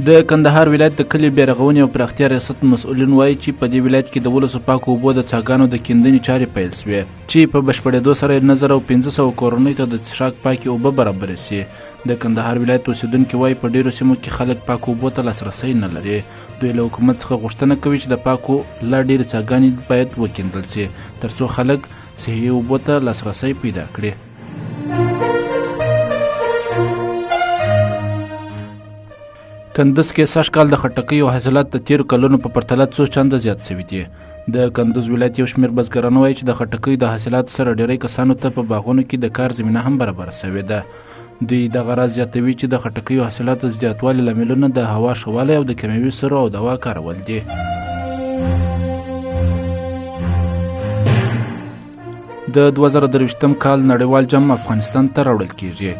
د کندهار ولایت د کلي بیارغونې او پراختیا ریاست مسؤلین وایي چې په دې ولایت کې د ولسو پاکو اوبو د څاګانو د کیندنې چارې پیل شوې چې په بشپړېدو سره یې 9500 کورنۍ ته د څښاک پاکې اوبه برابرې شي. د کندهار ولایت اوسېدونکي وایي په ډېرو سیمو کې خلک پاکو اوبو ته لاسرسی نه لري. دوی له حکومت څخه غوښتنه کوي چې د پاکو لا ډېرې څاګانې باید وکیندل شي ترڅو خلک صحي اوبو ته لاسرسی پیدا کړي. کندوز کې سږ کال د خټکیو حاصلات د تېرو کلونو په پرتله څو چنده زیات شوي دي. د کندوز ولایت یو شمېر بزګران وایي چې د خټکیو د حاصلاتو سره ډېری کسانو ته په باغونو کې د کار زمینه هم برابره شوې ده. دوی دغه راز زیاتوي چې د خټکیو حاصلاتو زیاتوالي لاملونه د هوا ښه والی او د کیمیاوي سرو او دوا کارول دي. د 2023 کال نړیوال جام افغانستان ته راوړل کیږي.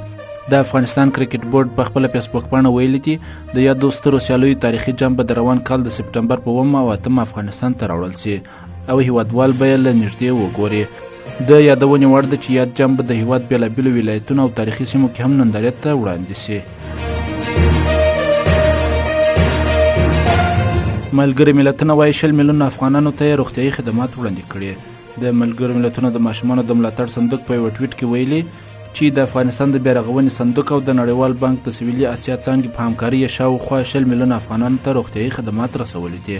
د افغانستان کرکټ بورډ په خپل فیسبوک پاڼه ویلي دي د یادو سترو سیالیو تاریخي جام به د روان کال د سپټمبر په 7 او 8 افغانستان ته راوړل شي او هیوادوال به یې له نږدې وګوري. د یادونې وړ ده چې یاد جام به د هیواد بېلابېلو ولایتونو او تاریخي سیمو کې هم نندارې ته وړاندې شي. ملګري ملتونه وایي 20 میلیونه افغانانو ته یې روغتیايي خدمات وړاندې کړي. د ملګرو ملتونو د ماشومانو د ملاتړ صندوق په یوه ټویټ کې ویلي چې د افغانستان د بیارغونې صندوق او د نړیوال بانک د سویلي اسیا څانګې په همکارۍ یې شاوخوا 20 میلیونه افغانانو ته روغتیايي خدمات رسولي دي.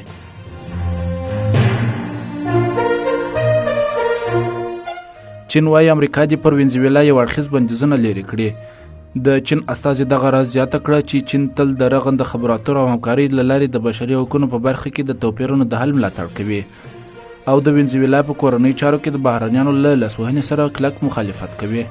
چین وايي امریکا دې پر وینزویلا یو اړخیز بندیزونه لیرې کړي. د چین استازي دغه راز زیاته کړه چې چین تل د رغنده خبرو اترو او همکارۍ له لارې د بشري حقونو په برخه کې د توپیرونو د حل ملاتړ کوي او د وینزویلا په کورنیو چارو کې د بهرنیانو له لاسوهنې سره کلک مخالفت کوي.